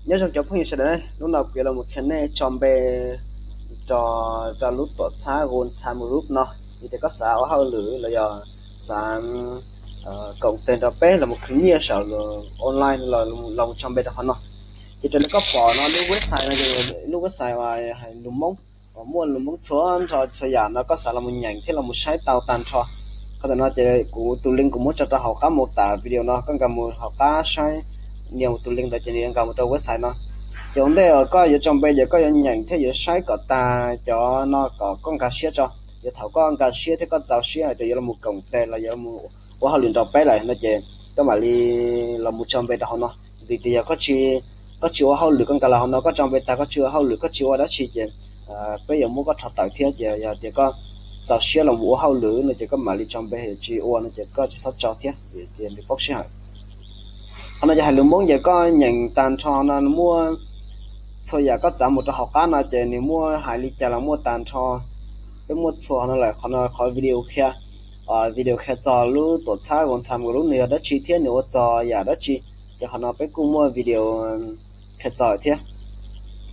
Nyob zoo cov phooj ywg sawv daws, hnub no kuv yuav los qhia nej tso npe rau lub tuam txhab One Time Group no. Yog tias koj xav ua hauj lwm los yog xav koom tes nrog peb los mus khwv nyiaj saum online los mus tso npe rau qhov no. Ces raws li koj pom no lub website no, lub website lus Hmoob uas muaj lus Hmoob txhua nrho txhua yam no koj xav los mus nyeem thiab los mus saib tau tag nrho. Qhov ntawm no ces kuv tus link kuv muab tso rau hauv qab mô tả video no, koj nkag mus hauv qab saib, nias tus link ntawd ces nws nkag mus rau website no. Ces ua ntej uas koj yuav tso npe ces koj yuav nyeem thiab yuav saib kom tag cov no kom koj nkag siab tso. Yog thaum koj nkag siab thiab koj txaus siab hais tias yuav los mus koom tes los yuav los ua hauj lwm nrog peb lawm no ces koj mam li los mus tso npe rau hauv no. Vim tias yog koj tsis ua hauj lwm koj nkag los hauv no koj tso npe tag koj tsis ua hauj lwm koj tsis ua dab tsi ces peb yuav muab koj rho tawm thiab. Ces yog tias koj txaus siab los mus ua hauj lwm no ces koj mam li tso npe, tsis ua no ces koj tsis txhob tso thiab, ces nws poob sij hawm. Qhov no ces hais lus Hmoob ces koj nyeem tag nrho no muaj txhua yam koj txav mus rau hauv qab no ces nws muaj hais li cas los muaj tag nrho. Peb muaj txhua no lawm, qhov no qhov video qhia, video qhia txog lub tuam txhab One Time Group nws yog dab tsi thiab nws ua txog yam dab tsi, ces qhov no peb kuj muaj video qhia txog lawm thiab.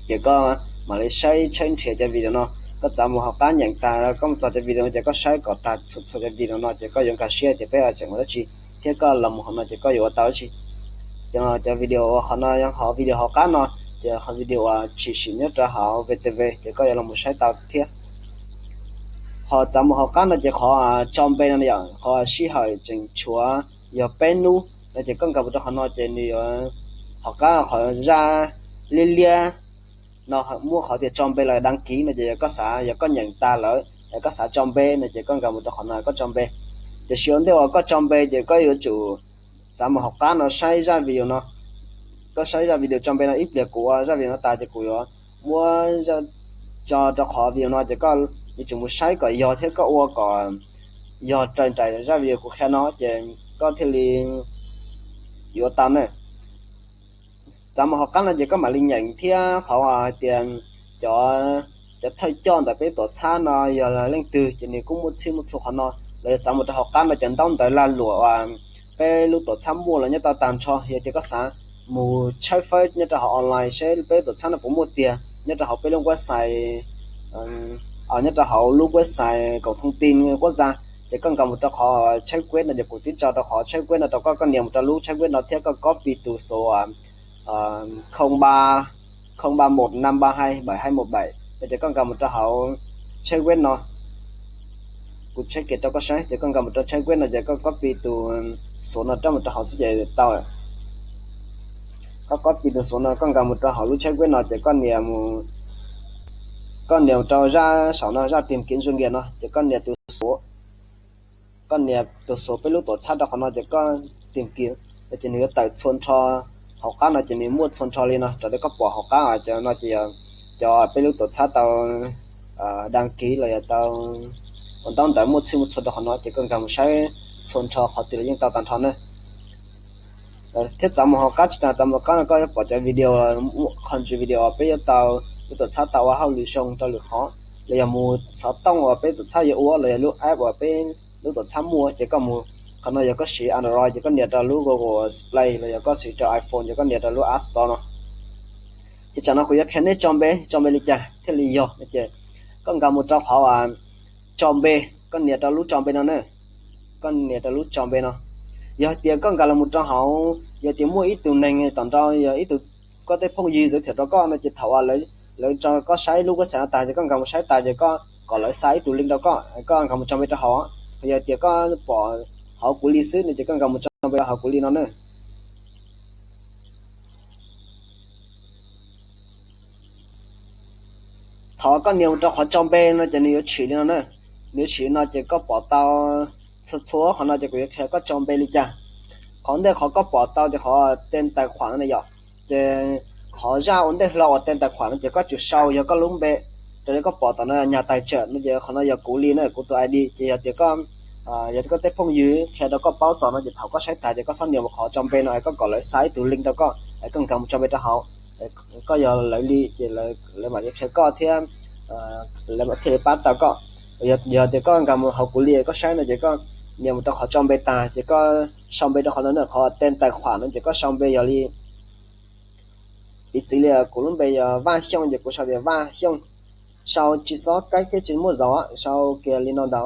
Ces koj mam li saib tshawb nrhiav cov video no, koj txav mus hauv qab nyeem tag koj mus txog cov video no ces koj saib kom tag txhua txhua cov video no ces koj yuav nkag siab tias peb tseem ua dab tsi thiab koj los mus hauv no ces koj yuav ua tau dab tsi. Ces no cov video qhov no yog qhov video hauv qab no, ces qhov video uas tshwm sim nyob rau hauv V T V ces koj yuav los mus saib tau thiab. Ho txav mus hauv qab no ces qhov tso npe no yom, qhov sij hawm tseem tshuav yog peb hnub no ces koj nkag mus rau qhov no ces nws yuav hauv qab qhov zaj liab liab no muaj qhov tias tso npe los đăng ký no ces yog koj xav, yog koj nyeem tas lawm es koj xav tso npe no ces koj nkag mus rau qhov no koj tso npe. Tiam sis ua ntej uas koj tso npe ces koj yuav tsum txav mus hauv qab no saib zaj video no. Koj saib zaj video tso npe no ib pliag kuv ua zaj video no tas ces kuv yuav muab tso rau qhov video no ces koj yuav tsum mus saib kom yog thiab koj ua kom yog raws nraim zaj video kuv qhia no ces koj thiaj li yuav tau na. Txav mus hauv qab no ces koj mam li nyeem thiab qhov hais tias cov, cov thawj coj ntawm peb tuam txhab no yog leej twg ces nws kuj muaj txhij muaj txhua qhov no. Los yog txav mus rau hauv qab no cov ntaub ntawv lag luam uas peb lub tuam txhab muaj los nyob tau tag nrho. Yog tias koj xav mus tshawb fawb nyob rau hauv online seb peb lub tuam txhab no puas muaj tiag nyob rau hauv peb lub website, nyob rau hauv lub website cổng thông tin quốc gia, ces koj nkag mus rau qhov tshawb web no ces kuv twb tso rau qhov tshawb web no rau koj, koj nias mus rau lub tshawb web no thiab koj copy tus số không ba, không ba một năm ba hai bảy hai một bảy no ces koj nkag mus rau hauv tshawb web no. Kuv tshawb kiag rau koj saib ces koj nkag mus rau tshawb web no ces koj copy tus số no rau mus rau hauv xwb ces tau lawm. Koj copy tus số no koj nkag mus rau hauv lub tshawb web no ces koj nias mus, koj nias rau zaj saum no zaj tìm kiếm doanh nghiệp no ces koj nias tus số, koj nias tus số peb lub tuam txhab rau qhov no ces koj tìm kiếm no ces nws yuav tawm txhua nrho hauv qab no ces nws muaj txhua nrho li no raws li koj pom hauv qab. Cov no ces cov peb lub tuam txhab tau đăng ký los yog tau ua ntaub ntawv muaj txhij muaj txhua rau qhov no ces koj nkag mus saib txhua nrho qhov twg los yeej tau tag nrho na. Thiab txav mus hauv qab tsis tas, txav mus hauv qab no koj yuav pom cov video, qhov ntsis video peb yuav tau, peb tuam txhab tau ua hauj lwm zoo rau lwm qhov, los yog mus xov tooj uas peb tuam txhab yuav ua los yog lub app uas peb lub tuam txhab muaj ces koj mus, qhov no yog koj siv Android ces koj nias rau lub Google Play los yog koj siv rau iPhone ces koj nias rau lub App Store no. Ces tsam no kuv yuav qhia nej tso npe, tso npe li cas thiaj li yog no ces koj nkag mus rau qhov tso npe, koj nias rau lub tso npe no na. Koj nias rau lub tso npe no. Yog tias koj nkag los mus rau hauv, yog tias muaj ib tug neeg tom nrau yog ib tug koj tej phooj ywg giới thiệu rau koj no ces thaum uas lawv tso koj saib lub website no tas ces koj nkag mus saib tas ces koj kom lawv xa ib tug link rau koj, koj nkag mus tso npe rau hauv. Yog tias koj pom hauv kuv li xwb no ces koj nkag mus tso npe rau hauv kuv li no na. Thaum koj nias mus rau qhov tso npe no ces nws yuav tshwm li no na. Nws yuav tshwm li no ces koj pom tau txhua txhua qhov no ces kuv yuav qhia koj tso npe li cas. Qhov ntej qhov koj pom tau ces qhov tên tài khoản no yom, ces qhov zaj ua ntej hlo uas tên tài khoản no ces koj tsum sau yog koj lub npe. Raws li koj pom tom no nhà tài trợ no ces qhov no yog kuv li na, kuv tus ID ces yog tias koj, yog tias koj tej phooj ywg qhia rau koj paub txog no ces thaum koj saib tas ces koj txhob nias mus qhov tso npe no es koj kom lawv xa ib tug link rau koj es koj nkag mus tso npe rau hauv. Koj yog lawv li ces lawv mam li qhia koj thiab lawv mam thiaj li pab tau koj. Yog tias koj nkag mus hauv kuv li koj saib no ces koj nias mus rau qhov tso npe tas ces koj sau npe rau qhov no na, qhov tên tài khoản no ces koj sau npe yog li Piv txwv li kuv lub npe yog Vaj Xyooj ces kuv sau tias Vaj Xyooj, sau tsis xob kaib thiab tsis muaj zog, sau kiag li no ntag,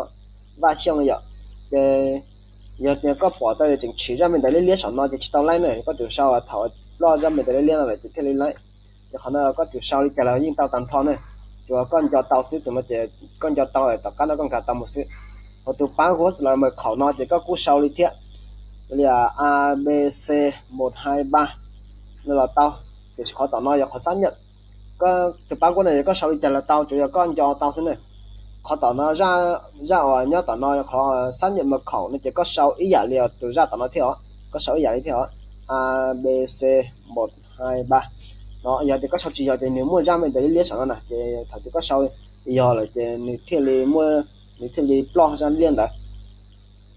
Vaj Xyooj yom. Ces yog tias koj pom tau tseem tshiv zaj me ntawv liab liab saum no ces tsis tau laib na, koj tsum sau thaum ploj zaj me ntawv liab liab no lawm ces thiaj li laib. Ces qhov no koj tsum sau li cas los yeej tau tag nrho na, tsuas koj nco tau xwb, tus no ces koj nco tau lawm tom qab no koj nkag tau mus xwb. Hos tus password los mật khẩu no ces koj kuj sau li thiab, li a b c một hai ba no los tau, tiam sis qhov tom no yog qhov xác nhận. Tus password no yog koj sau li cas los tau, tsuas yog koj nco tau xwb na. Qhov tom no, zaj uas nyob tom no qhov xác nhận mật khẩu no ces koj sau ib yam li tus zaj tom no thiab os, koj sau ib yam li thiab os, a b c một hai ba. No yog tias koj sau tsis yog ces nws muaj zaj me ntawv liab liab saum no na, ces thaum twg koj sau yog lawm ces nws thiaj li muaj, nws thiaj li ploj zaj liab ntawd.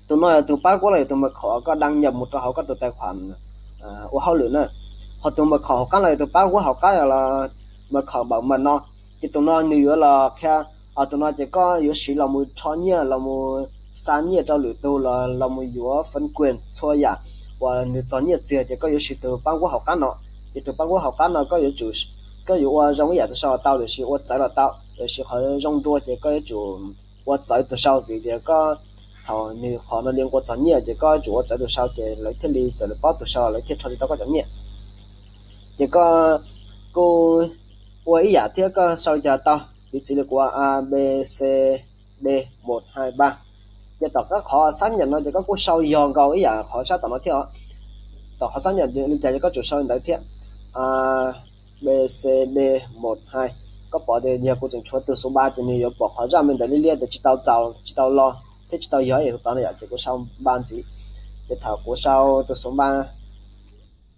Tus no yog tus password los yog tus mật khẩu koj đăng nhập mus rau hauv koj tus tài khoản ua hauj lwm na. Hos tus mật khẩu hauv qab los yog tus password hauv qab los mật khẩu bảo mật no, ces tus no nws yuav los qhia, tus no ces koj yuav siv los mus rho nyiaj, los mus xa nyiaj rau lwm tus, los los mus yuav phần quà txhua yam uas nws txog nyiaj txiag ces koj yuav siv tus password hauv qab no. Ces tus password hauv qab no koj yuav tsum, koj yuav ua zoo ib yam tus sau los tau, tiam sis ua txawv los tau, tiam sis qhov zoo dua ces koj yuav tsum ua txawv tus sau, vim tias koj, thaum nws qhov no li ua txog nyiaj ces koj yuav tsum ua txawv tus sau ces lawv thiaj li txawm lawv paub tus sau lawv thiaj rho tsis tau koj cov nyiaj. Ces koj kuj ua ib yam thiab, koj sau li cas los tau, piv txwv li kuv a b c d một hai ba. Ces tom qab qhov xác nhận no ces koj kuj sau yog nkaus ib yam qhov sab tom no thiab os. Tom qhov xác nhận li cas ces koj tsum sau li ntawd thiab, a b c d một hai. Koj pom tias yog kuv tseem tshuav tus số ba ces nws yuav pom qhov zaj me ntawv liab liab tias tsis tau txaus, tsis tau los thiab tsis tau yog ib yam tus tod no yom, ces kuv sau ba ntxiv. Ces thaum kuv sau tus số ba,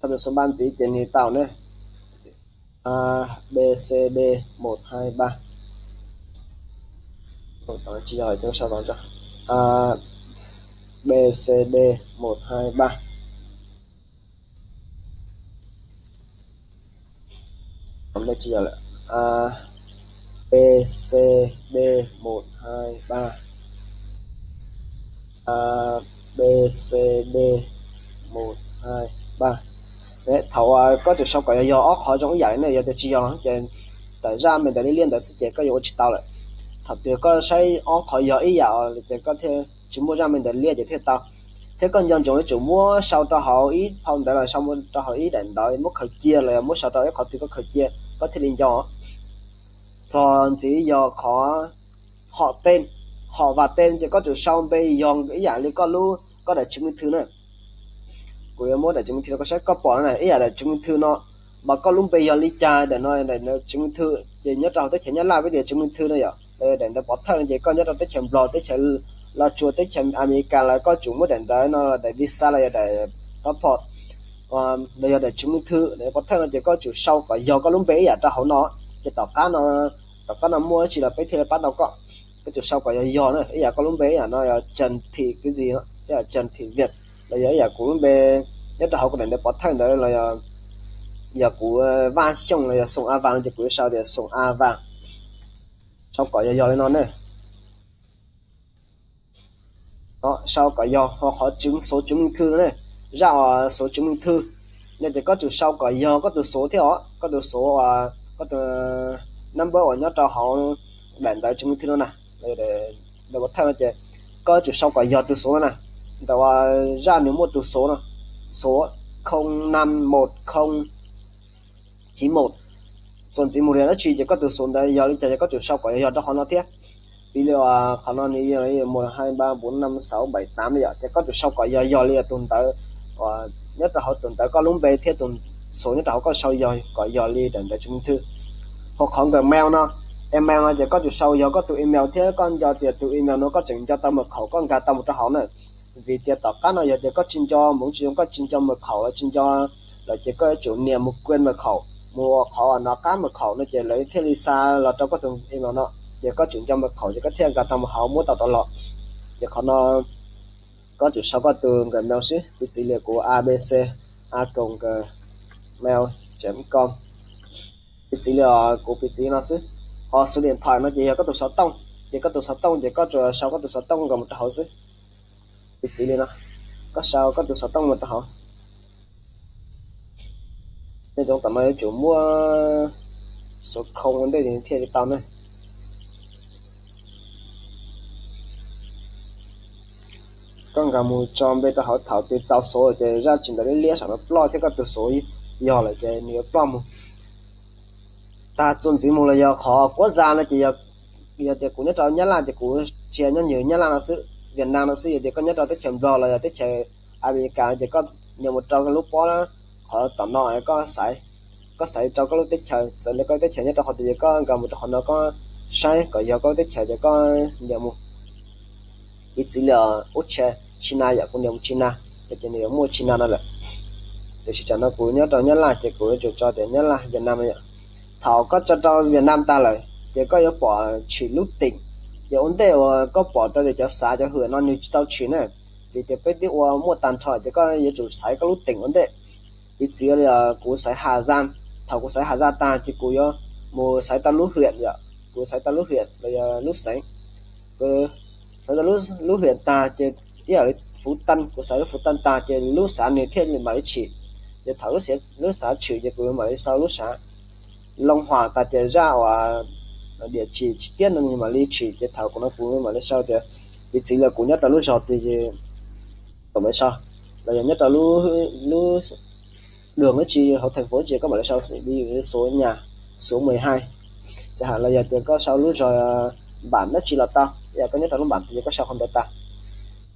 thaum tus số ba ntxiv ces nws tau ne, a b c d một hai ba. Tsis yog, sau tau, a b c d một hai ba. Tsis yog lawm, a b c d một hai ba, a b c d một hai ba. Thaum koj tsum sau kom yog yog ob qhov zoo ib yam li ne, yog tias tsis yog ces tawm zaj me ntawv liab liab ntawd xwb ces koj yuav ua tsis tau lawm. Thaum twg koj saib ob qhov yog ib yam ces koj thiaj tsis muaj zaj me ntawv liab ces thiaj tau. Thiab koj nco ntsoov yuav tsum muab sau rau hauv ib phau ntawv los sau rau hauv ib daim ntawv muab khaws cia los yog muab sau rau ib qhov twg koj khaws cia koj thiaj li nco. Txog ntxiv yog qhov họ tên, họ và tên ces koj tsum sau npe yog ib yam li koj lub, koj daim chứng minh thư na. Kuv yuav muab daim chứng minh thư rau koj saib, koj pom no na, ib yam daim chứng minh thư no, mas koj lub npe yog li cas, daim no daim chứng minh thư ces nyob rau hauv teb chaws Nyab Laj vim tias chứng minh thư no yom, daim ntawv pov thawj no ces koj nyob rau teb chaws Nplog, teb chaws Los Tsuas, teb chaws Amelikas los koj tsum muab daim ntawv no, daim visa los yog daim passport, los yog daim chứng minh thư, daim pov thawj no ces koj tsum sau kom yog koj lub npe ib yam rau hauv no, ces tom qab no, tom qab no muaj dab tsi los peb thiaj li pab tau koj. Koj tsum sau kom yog yog na, ib yam koj lub npe ib yam no yog Trần Thị cái gì no, ib yam Trần Thị Việt, los yog ib yam kuv lub npe nyob rau hauv kuv daim ntawv pov thawj ntawd los yog kuv Vaj Xyooj los yog Xoom A Vas no ces kuv yuav sau tias Xoom A Vas. Sau kom yog yog li no ne. Sau kom yog, ho qhov số chứng minh thư no ne, zaj uas số chứng minh thư no ces koj tsum sau kom yog koj tus số thiab os, koj tus số, koj tus number uas nyob rau hauv daim ntawv chứng minh thư no na, ntawv pov thawj no ces koj tsum sau kom yog tus số no na, ntawm uas zaj nws muaj tus số no, số không năm một không chín một, txuas ntxiv mus li dab tsi ces koj tus số ntawd yog li cas ces koj tsum sau kom yog yog rau qhov no thiab. Piv li qhov no nws yog một hai ba bốn năm sáu bảy tám li yom, ces koj tsum sau kom yog yog li tus ntawd nyob rau hauv tus ntawv koj lub npe thiab tus số nyob rau hauv koj sau yog kom yog li daim ntawv chứng minh thư. Ho qhov Gmail no, email no ces koj tsum sau yog koj tus email thiab koj nco tias tus email no koj tseem nco tau mật khẩu koj nkag tau mus rau hauv na. Vim tias tom qab no yog tias koj tsis nco, mus tsis zoo koj tsis nco mật khẩu los tsis nco lawm ces koj yuav tsum nias mus quên mật khẩu, mus ua qhov nov qab mật khẩu no ces lawv thiaj li xa los rau koj tus email no. Ces koj tsum nco mật khẩu ces koj thiaj nkag tau mus hauv muab tau rov los. Ces qhov no koj tsum sau koj tus Gmail xwb, piv txwv li kuv a b c a còng gmail chấm com. Piv txwv li kuv piv txwv no xwb. Qhov số điện thoại no ces yog koj tus xov tooj, ces koj tus xov tooj ces koj tsuas sau koj tus xov tooj nkag mus rau hauv xwb. Piv txwv li no, koj sau koj tus xov tooj mus rau hauv. Nej cov tom no yuav tsum muab xuv khoo ua ntej thiaj li tau ne. Koj nkag mus tso npe rau hauv, thaum twg txaus xuv ces zaj tsis ntawd liab liab saum no ploj thiab koj tus xuv yog lawm ces nws yuav ploj mus. Tag txuas ntxiv mus los yog qhov kuab za no ces yog, yog tias kuv nyob rau Nyab Laj ces kuv tsis nyob nws Nyab Laj no xwb, Vietnam no xwb. Yog tias koj nyob rau teb chaws Nplog los yog teb chaws Amelikas no ces koj nias mus rau lub pob qhov tom no koj xaiv, koj xaiv rau koj lub teb chaws, txawm li koj lub teb chaws nyob rau qhov twg ces koj nkag mus rau qhov no koj saib kom yog koj lub teb chaws ces koj nias mus. Piv txwv li ub tshia, China yom, kuv nias mus China, ces nws yuav muaj China no lawm. Tiam sis tsam no kuv nyob rau Nyab Laj ces kuv yuav tsum tso tias Nyab Laj, Vietnam no yom. Thaum koj tso rau Vietnam tag lawm ces koj yuav pom tshwm lub teem. Ces ua ntej uas koj pom tau tias cov xav cov hwm no nws tsis tau tshwm na, vim tias peb twb ua muaj tag nrho ces koj yuav tsum xaiv koj lub teem ua ntej. Piv txwv li kuv xaiv Hà Giang, thaum kuv xaiv Hà Giang tag ces kuv yuav mus xaiv tau lub huyện yom, kuv xaiv tau lub huyện los yog lub xeev. Kuv xaiv tau lub huyện tag ces ib yam li Phú Tân, kuv xaiv lub Phú Tân tag ces lub xav nws thiaj li mam li tshwm. Ces thaum lub xav tshwm ces kuv mam li sau lub xav Long Hòa tag ces zaj uas địa chỉ chi tiết no nws mam li tshwm. Ces thaum kuv no kuv mam li sau tias piv txwv li kuv nyob rau lub zos twg, kuv mam li sau, los yog nyob rau lub đường dab tsi, hauv thành phố dab tsi koj mam li sau, ví dụ như số nhà, số mười hai, ces hais los yog tias koj sau lub zos bản dab tsi los tau, yog koj nyob rau lub bản twg ces koj sau qhov ntawd tag.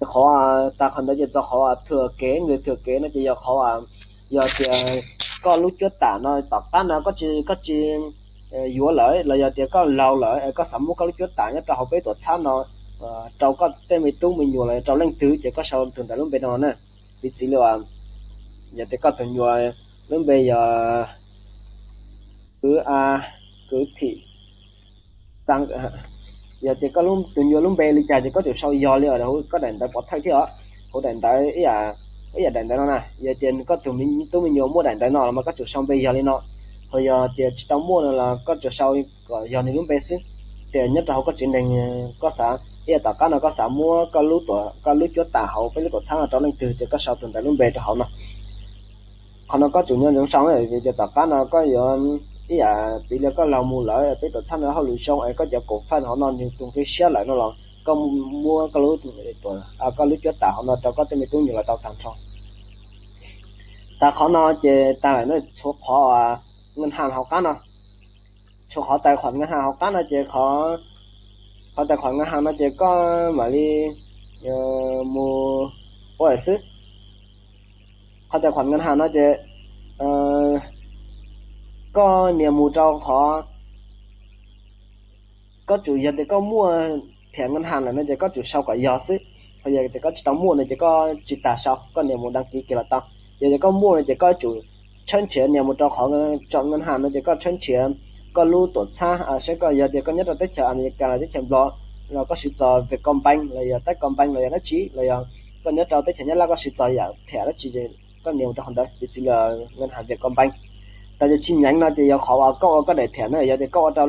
Ces qhov, tag qhov ntawd ces txog qhov thừa kế, người thừa kế no ces yog qhov, yog tias koj lub cuab tam no tom qab no koj tsis, koj tsis yuav lawm los yog tias koj laus lawm es koj xav muab koj lub cuab tam nyob rau hauv peb tuam txhab no rau koj tej me tub me nyuam los rau leej twg ces koj sau tus ntawd lub npe rau no na. Piv txwv li uas yog tias koj tus nyuam lub npe yog Kwv A, Kwv Thim Tăng, yog tias koj tus nyuam lub npe li cas ces koj tsum sau yog li hauv koj daim ntawv pov thawj thiab os. Hauv daim ntawv ib yam daim ntawv no na, yog tias koj tus tub me nyuam muaj daim ntawv no los mas koj tsum sau npe yog li no. Ho yog tias tsis tau muaj no los koj tsum sau kom yog nws lub npe xwb. Tias nyob rau hauv koj tsev neeg koj xav, ib yam tom qab no koj xav muab koj lub, koj lub cuab tam hauv peb lub tuam txhab no rau leej twg ces koj sau tus ntawd lub npe rau hauv no. Qhov no koj tsum nco ntsoov sau na, vim tias tom qab no koj yuav ib yam piv li koj laus mus lawm peb tuam txhab no hauj lwm zoo es koj cov koom faj hauv no nws tus nqi siab lawm no los koj muab koj lub, koj lub cuab tam hauv no rau koj tej me tub nyuam los tau tag nrho. Tag qhov no ces tag lawm na, tshuav qhov ngân hàng hauv qab no, tshuav qhov tài khoản ngân hàng hauv qab no ces qhov, qhov tài khoản ngân hàng no ces koj mam li mus ua lawm xwb. Qhov tài khoản ngân hàng no ces koj nias mus rau qhov, koj tsum yog tias koj muaj thẻ ngân hàng lawm no ces koj tsum sau kom yog xwb. Ho yog tias koj tsis tau muaj no ces koj tsis tas sau, koj nias mus đăng ký kiag los tau. Yog tias koj muaj no ces koj tsum tshawb nrhiav nias mus rau qhov chọn ngân hàng no ces koj tshawb nrhiav koj lub tuam txhab, saib koj, yog tias koj nyob rau teb chaws Amelikas los teb chaws Nplog los koj siv txog Vietcombank los yog Techcombank los yog dab tsi, los yog koj nyob rau teb chaws Nyab Laj koj siv txog yam thẻ dab tsi, koj nias mus rau qhov ntawd, piv txwv li ngân hàng Vietcombank. Tas ces chi nhánh no ces yog qhov uas koj ua koj daim thẻ na, yog tias koj ua rau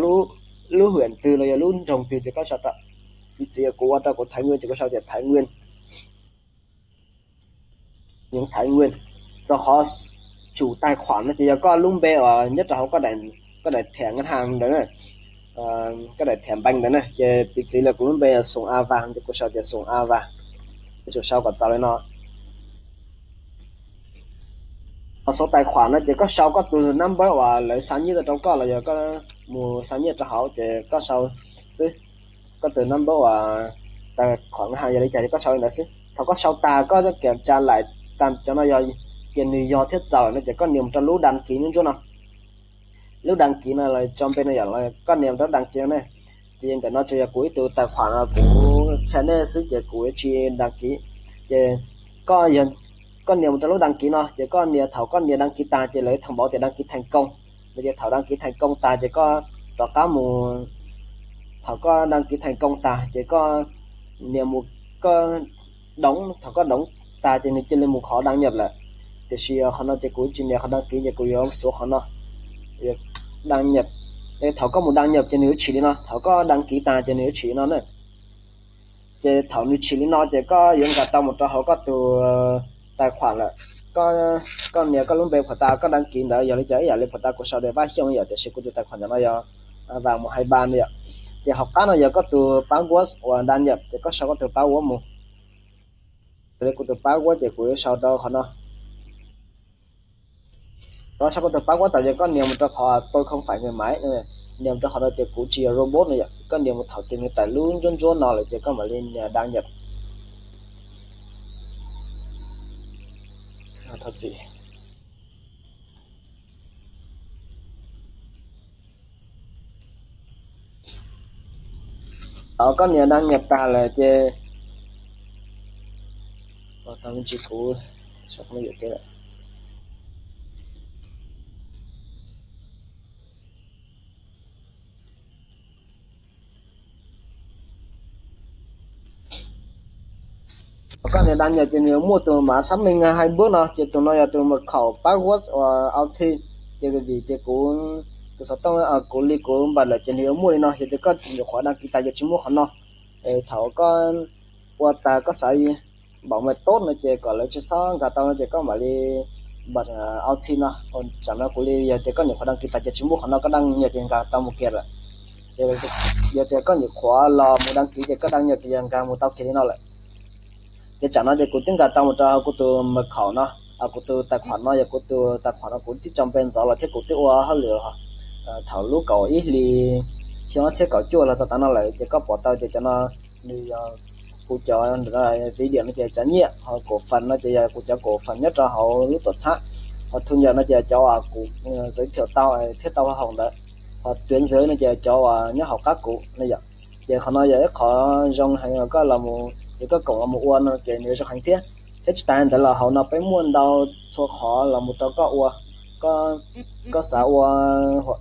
lub huyện twg los yog lub nroog twg ces koj sau rau. Piv txwv kuv ua rau kuv Thái Nguyên ces kuv sau tias Thái Nguyên, Thái Nguyên. Txog qhov chủ tài khoản no ces yog koj lub npe uas nyob rau hauv koj daim thẻ ngân hàng ntawd na, koj daim thẻ bank ntawd na. Ces piv txwv li kuv lub npe Sùng A Vàng ces kuv sau tias Sùng A Vàng, kuv tsum sau kom txaus li no. Qhov số tài khoản no ces koj sau koj tus number uas lawv xa nyiaj tuaj rau koj los yog koj mus xa nyiaj rau hauv ces koj sau xwb. Koj tus number uas tài khoản ngân hàng yog li cas ces koj sau li ntawd xwb. Thaum koj sau tag koj kiểm tra lại tag cov no yog tias nws yog thiab txaus lawm no ces koj nias mus rau lub đăng ký ntsuab no. Lub đăng ký no los tso npe no yom, koj nias mus rau lub đăng ký no ne. Ces ntawm no tsuas yog kuv ib tug tài khoản no kuv qhia nej xwb ces kuv tsis đăng ký. Ces koj, koj nias mus rau lub đăng ký no ces koj nias, thaum koj nias đăng ký tag ces lawv thông báo tias đăng ký thành công. Ces thaum đăng ký thành công tag ces koj rov qab mus, thaum koj đăng ký thành công tag ces koj nias mus, koj đóng, thaum koj đóng tag ces nws cia li mus qhov đăng nhập lawm. Tiam sis qhov no ces kuv tsis nias qhov đăng ký ces kuv yuav xuav qhov no, đăng nhập. Thaum koj mus đăng nhập ces nws yuav tshwm li no, thaum koj đăng ký tag ces nws yuav tshwm li no na. Ces thaum nws tshwm li no ces koj yuav nkag tau mus rau hauv koj tus tài khoản lawm. Koj nias koj lub npe phuam tas koj đăng ký ntawd yog li cas ib yam li phuam tas kuv sau tias Vaj Xyooj yom, tiam sis kuv tus tais khuam ntawm no yog Vàng một hai ba no yom. Ces hauv qab no yog koj tus password uas đăng nhập, ces koj sau koj tus password mus. Li kuv tus password ces kuv yuav sau rau qhov no. Koj sau koj tus password tas ces koj nias mus rau qhov tôi không phải người máy, nias mus rau qhov no tias kuv tsis yog robot no yom. Koj nias mus thaum ces nws tawm lub ntsuab ntsuab no lawm ces koj mam li nias đăng nhập. Thov txim. Thaum koj nias đăng nhập tas lawm ces, tsis kuv Thaum koj nias đăng nhập ces nws yuav muaj tus mã xác minh hai bước no, ces tus no yog tus mật khẩu password uas OTP. Ces vim tias kuv tus xov tooj, kuv li kuv npam lawm ces nws yuav muaj li no, yog tias koj nyuam qhuav đăng ký tas ces tsis muaj qhov no. Thaum koj ua tas koj xav bảo mật tốt no ces kom lawv tsis txhob nkag tau no ces koj mam li bật OTP no. Tsam no kuv li yog tias koj nyuam qhuav đăng ký tas ces tsis muaj qhov no, koj đăng nhập ces nkag tau mus kiag lawm. Yog tias koj nyuam qhuav los mus đăng ký ces koj đăng nhập ces yog nkag mus tau kiag li no lawm. Ces tsam no ces kuv twb nkag tau mus rau hauv kuv tus mật khẩu no, kuv tus tài khoản no yog kuv tus tài khoản no kuv twb tso npe ntxov los thiab kuv twb ua hauj lwm thaum lub kaum ib hlis xyoo ob txhiab kaum cuaj los txog tav no lawm. Ces koj pom tau tias cov no nws yog kuv cov video no ces cov nyiaj, ho cổ phần no ces yog kuv cov cổ phần nyob rau hauv lub tuam txhab, ho thu nhập no ces cov uas kuv giới thiệu tau thiab tau hoa hồng ntawd, ho tuyến dưới no ces cov uas nyob hauv qab kuv no yom. Ces qhov no yog ib qhov zoo heev uas koj los mus, yog koj koom los mus ua no ces nws zoo heev thiab. Thiab tsis tas li ntawd los hauv no peb muaj ntau txhua qhov los mus rau koj ua. Koj xav ua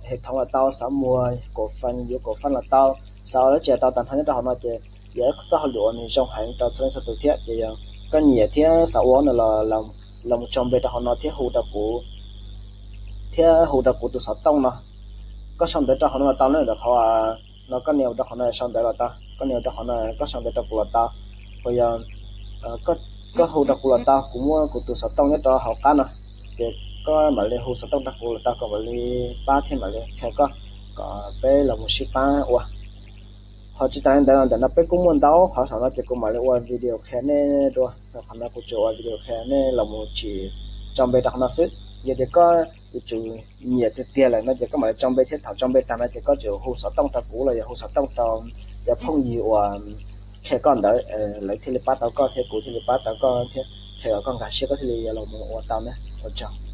hệ thống los tau, xav muag cổ phần, yuav cổ phần los tau, xav ua dab tsi los tau, tag nrho nyob rau hauv no ces yog ib txoj hauj lwm uas nws zoo heev rau txhua leej txhua tus thiab. Ces yog koj nyiam thiab xav ua no los, los mus tso npe rau hauv no thiab hu rau kuv, thiab hu rau kuv tus xov tooj no. Koj sau ntawv rau hauv no los tau na, ntawm qhov no koj nias rau qhov no sau ntawv los tau, koj nias rau qhov no koj sau ntawv rau kuv los tau. Uas yog koj hu rau kuv los tau, kuv muab kuv tus xov tooj nyob rau hauv qab no, ces koj mam li hu xov tooj rau kuv los tau kom mam li pab thiab mam li qhia koj kom peb los mus sib pab ua. Ho tsis tas li ntawd los ntawm no peb kuj muaj ntau qhov saum no ces kuv mam li ua video qhia nej dua. Qhov no kuv tsuas ua video qhia nej los mus tsim tso npe rau qhov no xwb. Yog tias koj yuav tsum nyiam tiag tiag lawm no ces koj mam li tso npe thiab thaum tso npe tag no ces koj tsum hu xov tooj rau kuv los yog hu xov tooj rau cov phooj ywg uas qhia koj ntawd, lawv thiaj li pab tau koj thiab kuv thiaj li pab tau koj thiab qhia kom koj nkag siab koj thiaj li yuav los mus ua tau na. Ua tsaug.